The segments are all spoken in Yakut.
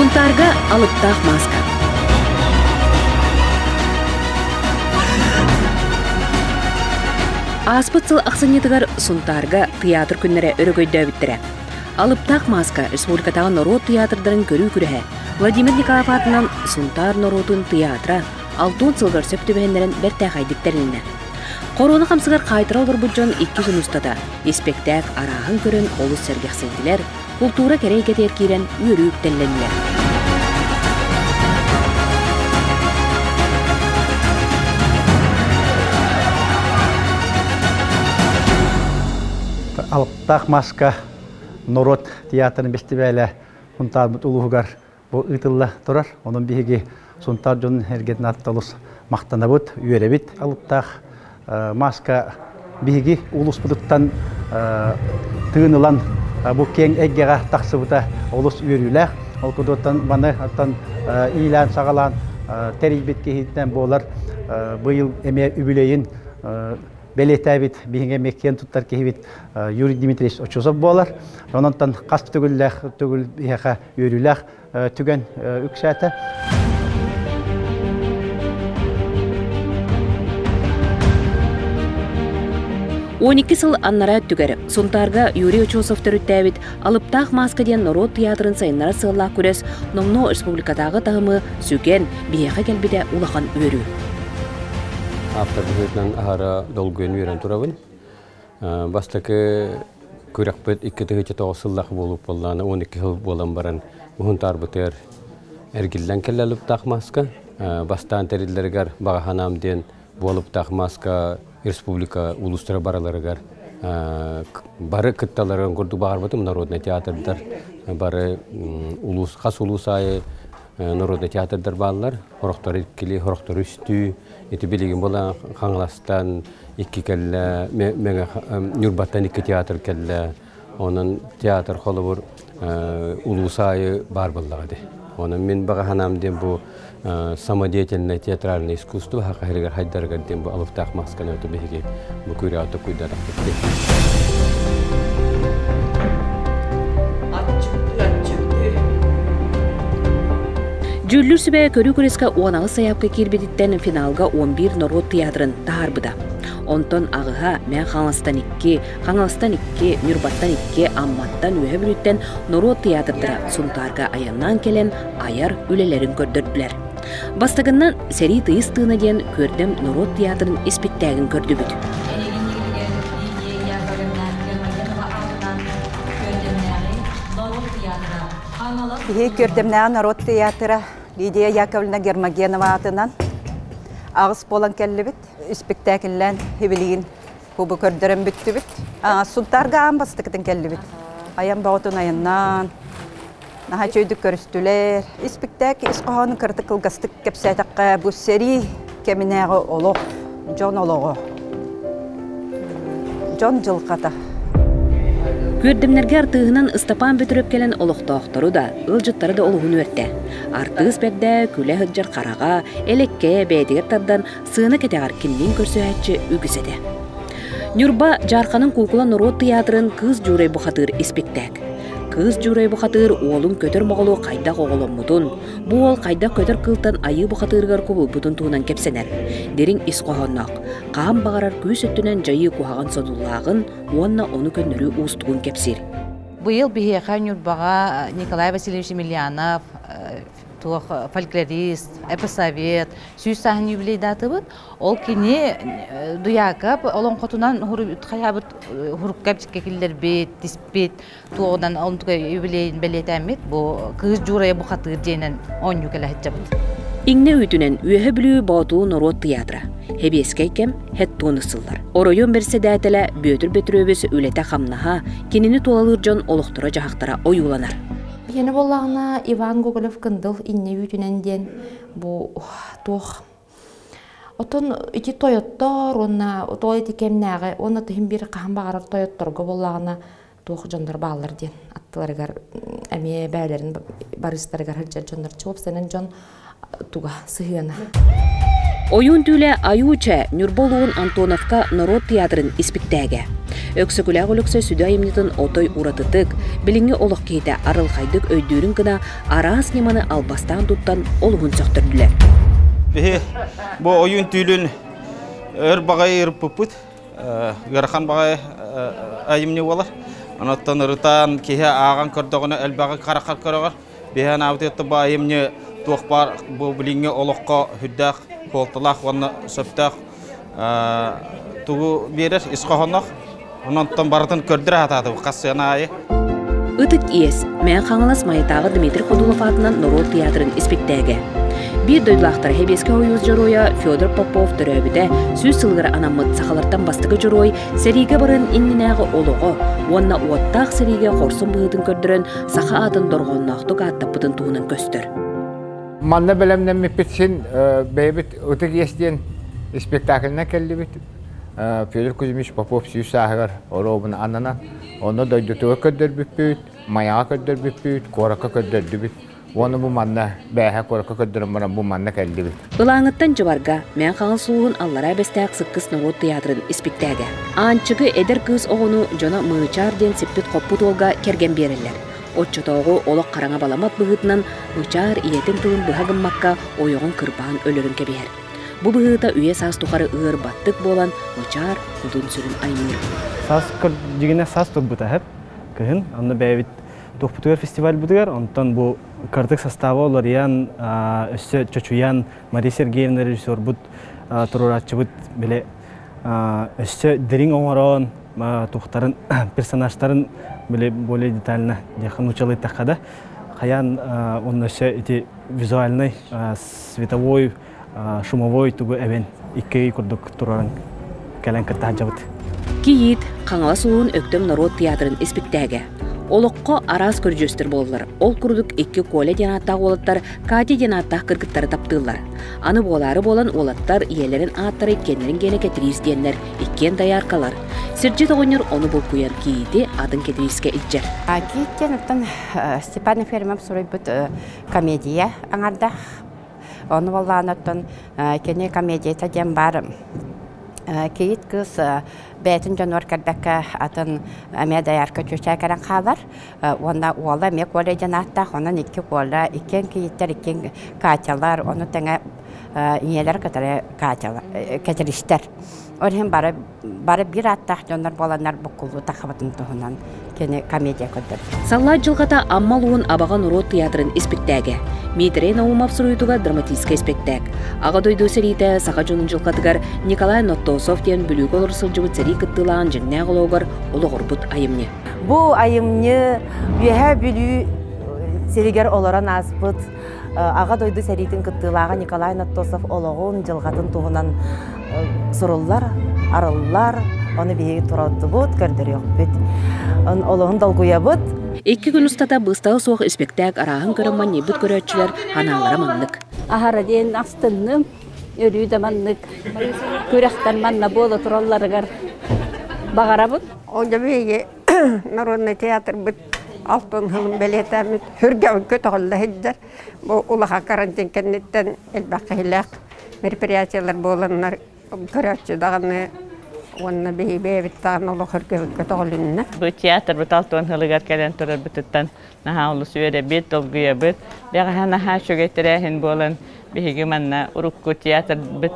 Сунтаарга алыптаах мааска. Ааспыт сыл ахсынньытыгар Сунтаарга тыйаатыр күннэрэ өрөгөйдөөбүттэрэ. Алыптаах мааска республикатааҕы норуот тыйаатырдарын көрүү күрэһэ Владимир Николаев аатынан Сунтаар норуотун тыйаатыра алтуон сылыгар сөп түбэһиннэрэн бэртээхэйдик тэрилиннэ. Хоруона хамсыгар хаайтара олорбут дьон икки күн устата испэктээк арааһын көрөн олус сэргэхсийдилэр, култуура кэрэ эйгэтигэр киирэн үөрүү үктэллэннилэр. Алыптаах маска норуот театрын бэстибээлэ Сунтаарбыт улууһугар бу ыытылла турар. Онон биһиги Сунтаар дьонун эргэтин атталус олус махтанабыт, үөрэбит. Алыптаах маска биһиги улууспутуттан тыын ылан бу киэҥ эйгэҕэ тахсыбыта олус үөрүүлээх. Ол курдуктан маны оттон иилээн-саҕалаан тэрийбит киһитинэн буолар быйыл эмиэ үбүлүөйүн бэлиэтээбит биһиги эмиэ киэн туттар киһибит Юрий Дмитриевич Очусов буолар. Онон хас төгүллээх төгүл биһиэхэ үөрүүлээх түгэн үксээтэ. 12 сыл аннараа өттүгэр Сунтаарга Юрий Очосов төрүттээбит Алыптаах мааска диэн норуот тыйаатырын сайыннарар сыаллаах күрэс номнуо республикатааҕы таһымы сүгэн, биһиэхэ кэлбитэ улахан үөрүү. Автор быһыытынан аһара долгуйан үөрэн турабын. Бастакы күрэхпит 2009 сыллаах буолуп буоллаҕына 12 сыл буолан баран Уһунтаарбытыгар эргиллэн кэллэ Алыптаах мааска. Бастаан тэриллэригэр баҕа санаам диэн бу Алыптаах мааска республика улуустара барыларыгар бары кытталарын курдук баҕарбытым народнай театрдар бары улуус хас улуус аайы народнай театрдар бааллар хорохтору иккили хорохтору үстүү ити билигин буолан Хаҥаластан икки кэллэ Мэҥэ Ньурбаттан икки театр кэллэ онон театр холобур улуус аайы баар буоллаҕа дии онон мин баҕа санаам диэн бу самодеятельное театральное искусство хахаһырыгар хайдарыгар диэн бу алыптаах масканы оту биһиги бу күрээҕи токуйдатахпыт дии. Дьүүллүүр сүбэ көрүү күрэскэ 18 сайаапка киирбититтэн финалга 11 норуот театрын таһаарбыта. Онтон аҕыһа Мэҥэ Хаҥаластан икки, Хаҥаластан икки, Ньурбаттан икки, Амматтан, Үөһэ Бүлүүттэн норуот театрдара Сунтаарга айаннаан кэлэн айар үлэлэрин көрдөрдүлэр. Бастакыннан «Сэрии тыйыс тыына» диэн Күөрдэм норуот театрын испиктээгин көрдүбүт. Биһиги Күөрдэмнээҕи норуот театра Лидия Яковлевна Гермогенова аатынан аҕыс буолан кэллибит. Испиктээкиллээн хибилигин кубу көрдөрөн бүттүбүт. Сунтаарга аан бастакытын кэллибит. Айан бөҕөтүн айаннаан, Наһаа үчүгэйдик көрүстүлэр. Испиктээк ис хоһоонун кыратык кылгастык кэпсээтэххэ, бу сэрии кэминээҕи олох, дьон олоҕо, дьон дьылҕата. Күөрдэмнэргэ артыыһынан Ыстапаан Бөтүрүөп кэлэн олохтоохтору да, ыалдьыттары да олуһун үөртэ. Артыыс бэрдэ, күлэ сылдьар хараҕа, элэккэ бэйэтигэр тардан сыана кэтэҕэр кимниин көрсүһээччи үгүс этэ. Ньурба Дьаарханын куукула норуот тыйаатырын Кыыс Дьуурай бухатыыр испиктээк. Кыыс Дьуурай бухатыыр уолун көтөр моҕолу хайдах оҕоломмутун, бу уол хайдах көтөр кыылтан айыы бухатыырыгар кубулбутун туһунан кэпсэнэр. Дириҥ ис хоһоонноох, хаһан баҕарар күүс өттүнэн дьайыы куһаҕан содуллааҕын уонна ону көннөрүү уустугун кэпсиир. Быйыл биһиэхэ Ньурбаҕа Николай Васильевич Емельянов туох фольклорист, эпосовед, 100 сааһын юбилейдаатыбыт. Ол кини Дуйаакап олоҥхотунан хайаабыт хурукка бичиккэ киллэрбит, тиспит, туоҕунан онтука юбилейин бэлиэтээммит бу Кыыс Дьуурайа бухатыыр диэнэн оонньуу кэлэ сылдьабыт. Иҥнэ үүтүнэн Үөһэ Бүлүү Боотулуу норуот тыйаатыра. Хэбиэскэй кэм хэт-туон ысыллар. Оройуон бэрэссэдээтэлэ Бүөтүр Бөтүрүөбүс үлэтэ-хамнаһа, кинини тулалыыр дьон олохторо-дьаһахтара ойууланар. Биһиэнэ буоллаҕына Иван Гоголев-Кындыл иннэ үүтүнэн диэн бу туох Оттон ити тойоттор уонна тоҕо ити кэмнээҕи уонна тыһын биир хаһан баҕарар тойотторго буоллаҕына туох дьоннор бааллар диэн аттыларыгар эмиэ бээлэрин барыыстарыгар сылдьар дьоннор чуопсанан дьон туга сыһыана. Ойуун түүлэ Айууча Ньурба улууһун Антоновка норуот театрын испиктээгэ. Өксөкүлээх Өлөксөй сүдү айымньытын отой уратытык, билиҥҥи олох киһитэ арылхайдык өйдүүрүн гына араас ньыманы албастаан туттан олуһун сөхтөрдүлэр. Биһи бу ойуун түүлүн өр баҕайы ырыппыппыт, ыарахан баҕайы айымньы буолар. Онуттан ырытан киһи ааҕан көрдөҕүнэ элбэҕи хараххар көрөҕөр. Биһи анаабыт бу айымньы туох баар бу билиҥҥи олоххо сүрдээх суолталаах уонна сөптөөх тугу биэрэр ис хоһоонноох. Онон барытын көрдөрө сатаатыбыт хас сыана аайы. Ытык иэс Мэҥэ Хаҥалас Майатааҕы Дмитрий Ходулов аатынан норуот театрын испиктээгэ. Биир дойдулаахтара Сэбиэскэй Сойуус дьоруойа Федор Попов төрөөбүтэ 100 сылыгар анаммыт сахалартан бастакы дьоруой сэриигэ баран иннинээҕи олоҕо уонна уоттаах сэриигэ хорсун быһыытын көрдөрөн саха аатын дорҕоонноохтук ааттаппытын туһунан көстөр. Манна бэлэмнэммиппит син бэйэбит Ытык иэс диэн спектакльна кэллибит. Федор Кузьмич Попов 100 сааһыгар оруобуна ананан, онно дойдутугар көрдөрбүппүт, Майаҕа көрдөрбүппүт, куоракка көрдөрдүбүт. Уонна бу манна бээһэ куоракка көрдөрөн баран бу манна кэллибит. Ылааҥыттан Дьыбарга, Мэҥэ Хаҥалас улууһун Аллараа Бэстээх Сыккыс норуот тыйаатырын испиктээгэ. Аанчыгы эдэр кыыс оҕону дьоно Мыычаар диэн сиппит-хоппут уолга кэргэн биэрэллэр. Оччотооҕу олох хараҥа баламат быһыытынан Мычаар ийэтин тылын быһа гыммакка ойоҕун кырбаан өлөрөн кэбиһэр. Бу быһыыта үйэ-саас тухары ыар баттык буолан Мычаар кутун-сүрүн аймыыр. Саас дьигинэ саас турбута эһэп кыһын онно бэйэбит туохпутугар фестивальбытыгар онтон бу кырдык состава уларыйан өссө чочуйан Мария Сергеевна режиссербут туруорааччыбыт бile өссө дириҥ оҥорон туохтарын персонажтарын били более детально диэххэ нуучалыйтахха да хайаан онно өссө ити визуальный световой шумовой тугу эбэн икки курдук тураран кэлэн кытта сылдьабыт. Кийиит Хаҥалас улууһун Өктөм норуот театрын испиктээгэ. Олоххо араас көрүдьүөстэр буолаллар. Ол курдук икки Коля диэн ааттаах уолаттар Катя диэн ааттаах кыргыттары таптыыллар. Аны буолаары буолан уолаттар ийэлэрин ааттара иккиэннэрин гиэнэ Кэтириис диэннэр, иккиэн дояркалар. Сирдьит оҕонньор ону булкуйан кийиити атын Кэтириискэ илдьэр. Кийиит диэн оттон Степан Ефремов суруйбут комедия аҥардах. Ону буоллаҕына оттон кини комедията диэн баар кийиит кыыс бэйэтин дьонугар кэлбэккэ атын эмиэ доярка чүөчээ кэлэн хаалар уонна уола эмиэ Коля диэн ааттаах онон икки Коля иккиэн кийииттэр иккиэн Катялар ону тэҥэ ийэлэр кытары Катялар Кэтиристэр ол иһин бары бары биир ааттаах дьоннор буоланнар буккуллуу таххыбытын туһунан кини комедия көрдөрдө. Саллаат дьылҕата Амма улууһун Абаҕа норуот театрын испиктээгэ. Дмитрий Наумов суруйуутугар драматическай испиктээк. Аҕа дойду сэриитэ саха дьонун дьылҕатыгар Николай Ноттосов диэн Бүлүүгэ олоро сылдьыбыт сэрии кыттыылааҕын дьиҥнээх олоҕугар олоҕурбут айымньы. Бу айымньы Үөһээ Бүлүү сиригэр олорон ааспыт Аҕа дойду сэриитин кыттыылааҕа Николай Ноттосов олоҕун, дьылҕатын туһунан суруллар, арыллар. Ону биһиги турардыбыт, көрдөрүөхпүт. Олоһун долгуйабыт. Икки күн устата быыстала суох испэктээк арааһын көрөн манньыйбыт көрөөччүлэр анаалара маннык. Аһара диэн астынным. Өрүү да маннык күрэхтэр манна буола туралларыгар баҕарабын. Ол биһиги народный театрбыт алтын сылын бэлиэтээммит сүргэбин көтөҕүллэ сылдьар. Бу улахан карантин кэнниттэн элбэх киһилээх мероприятиелар буоланнар көрөөччү даҕаны уонна биһи бэйэбит даҕаны олох өргөбүт көтөҕүлүннэ. Бу театрбыт алтын сылыгар кэлэн турарбытыттан наһаа олус үөрэбит, долгуйабыт. Бэҕэһээ наһаа үчүгэй тэрээһин буолан биһиги манна урукку театрбыт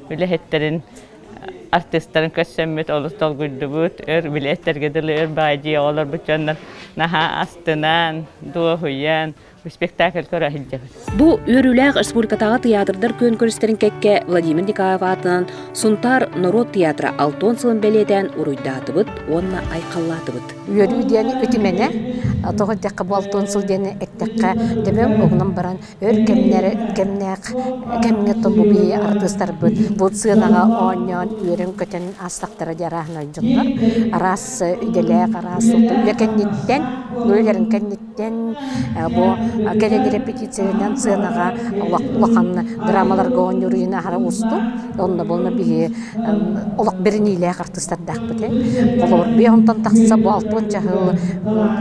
үлэһиттэрин артыыстарын көрсөммүт олус долгуйдубут, өр билиэттэргэ дылы өр баайдыы оҕолорбут дьоннор наһаа астынан, дуоһуйан, спектакль көрө сылдьабыт. Бу үөрүүлээх республикатааҕы тыйаатырдар күөн көрүстэрин кэккэ Владимир Николаев аатынан Сунтаар норуот тыйаатыра алтон сылын бэлиэтээн уруйдаатыбыт уонна айхаллаатыбыт. Үөрүү диэн үтүмэнэ, тоҕо диэххэ бу алтон сыл диэни эттэххэ, төбөм угунан баран өр кэмнэр кэмнээх кэмҥэ тобу биһи артыыстарбыт бу сыанаҕа оонньоон үөрэн-көтөн аастахтара дии арааһынай дьоннор араас идэлээх араас үлэ кэнниттэн Үлэлэрин кэнниттэн бу кэлин репетициянан сыанаҕа улахан драмаларга оонньуур аһара усту. Онно буолна биһи олох бэриниилээх артыыстардаахпыт. Холобур, би онтон тахса бу алтуон чаһыл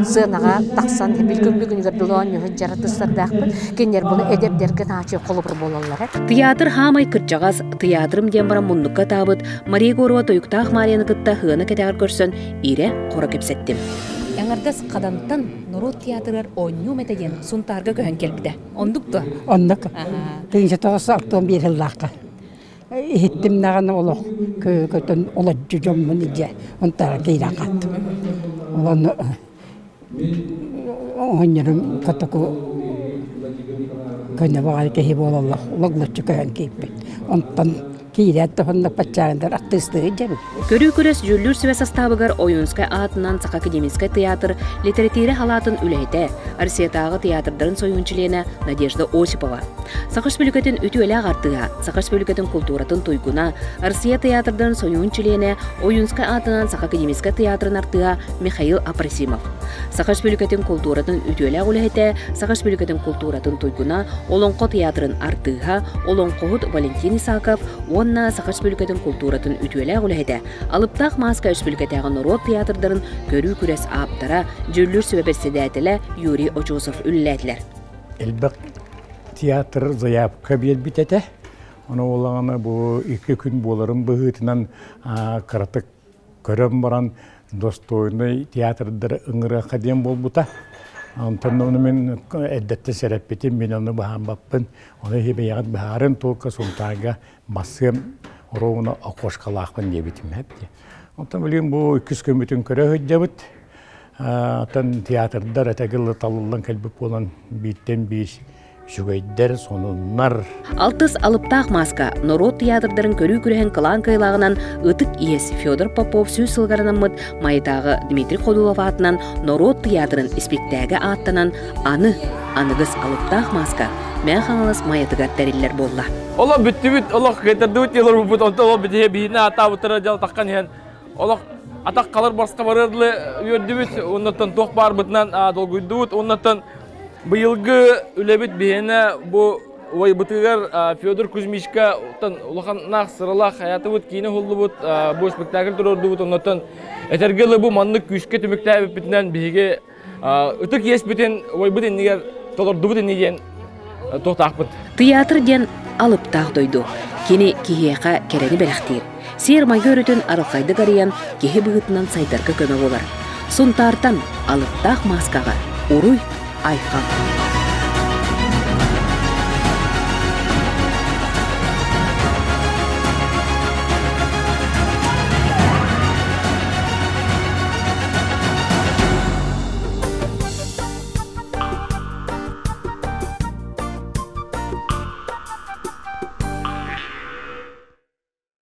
сыанаҕа тахсан бил күн бүгүнүгэр дылы оонньуу сылдьар артыыстардаахпыт. Кинилэр буну эдэрдэргэ наачы холобур буолаллар. Тыйаатыр хаамай кырдьаҕас, тыйаатырым диэн баран муннукка таабыт Мария Егорова тойуктаах Марияны кытта һыана кэтэҕэр көрсөн ирэ-хоро кэпсэттим. Эҥэрдэс Хадантан норуот театрыгар оонньуум этэ диэн Сунтаарга көһөн кэлбитэ. Оннук дуо? Оннук. 1961 сыллаахха. Иһиттим даҕаны олох көтөн олодьу дьоммун илдьэ Сунтаарга киирэн хааттым. Олону оҕонньорум котоку көнө баҕайы киһи буолаллар логлоччу көһөн киирбит. Онтон киирээт да сонно баччааҥдар артыыстыы дьэбит. Көрүү күрэс дьүүллүүр сүбэ састаабыгар Ойуунскай аатынан Саха академическай тыйаатыр литэрэтиирэ халаатын үлэһитэ, Россиятааҕы тыйаатырдарын сойуһун чилиэнэ Надежда Осипова, Саха Республикатын үтүөлээх артыыһа, Саха Республикатын култууратын туйгуна, Россия тыйаатырдарын сойуһун чилиэнэ, Ойуунскай аатынан Саха академическай тыйаатырын артыыһа Михаил Апросимов, Саха Республикатын култууратын үтүөлээх үлэһитэ, Саха Республикатын култууратын туйгуна, Олоҥхо тыйаатырын артыыһа, олоҥхоһут Валентин Исаков уонна Саха Республикатын култууратын үтүөлээх үлэһитэ, Алыптаах мааска республикатааҕы норуот тыйаатырдарын көрүү-күрэс ааптара, дьүүллүүр сүбэ бэрэссэдээтэлэ Юрий Очосов үлэлээтилэр. Элбэх театр заявка биэрбит этэ. Ону буоллаҕына бу 2 күн буоларын быһыытынан кыратык көрөн баран достойный театрдары ыҥырыахха диэн буолбута. Онтон ону мин эрдэттэн сэрэппитим, мин ону быһаарбаппын. Ону бэйэҕит быһаарын только Сунтаарга бассыам ровно окошкалаахпын диэбитим эпти. Онтон билигин бу иккис көмүтүн көрө сылдьабыт. Оттон театрдар этэгил талыллан кэлбит буолан бииртэн биир үчүгэйдэр, сонуннар. Алтыс алыптаах мааска норуот театрдарын көрүү күрэһин кылаан кыайылааҕынан ытык иэс Федор Попов сүүс сылыгар анаммыт Майатааҕы Дмитрий Ходулов аатынан норуот театрын испиктээгэ ааттанан аны аныгыс алыптаах мааска Мэҥэ Хаҥалас Майатыгар тэриллэр буолла. Олох бүттүбүт, олох кыайтардыбыт диэн олорбуппут, онтон олох бүтүһэ биһиини ааттаабыттара дьал таххан иһэн олох атах халар барска барыар дылы үөрдүбүт, оннуттан туох баарбытынан долгуйдубут, оннуттан быйылгы үлэбит биһиэнэ бу убайбытыгар Федор Кузьмичка улаханнаах сыралаах хаятыбыт киинэ уһуллубут, бу спектакль туруордубут, оннуттан этэргэ дылы бу маннык күүскэ түмүктээбиппитинэн биһиги ытык иэспитин убайбыт иннигэр толордубут инни диэн туохтаахпыт. Тыйаатыр диэн алыптаах дойду. Кини киһиэхэ кэрэни бэлэхтиир. Сиэр-майгы өрүтүн арылхайдык арыйан, киһи быһыытынан сайдарга көмө буолар. Сунтаартан алыптаах мааскаҕа уруй, айхал!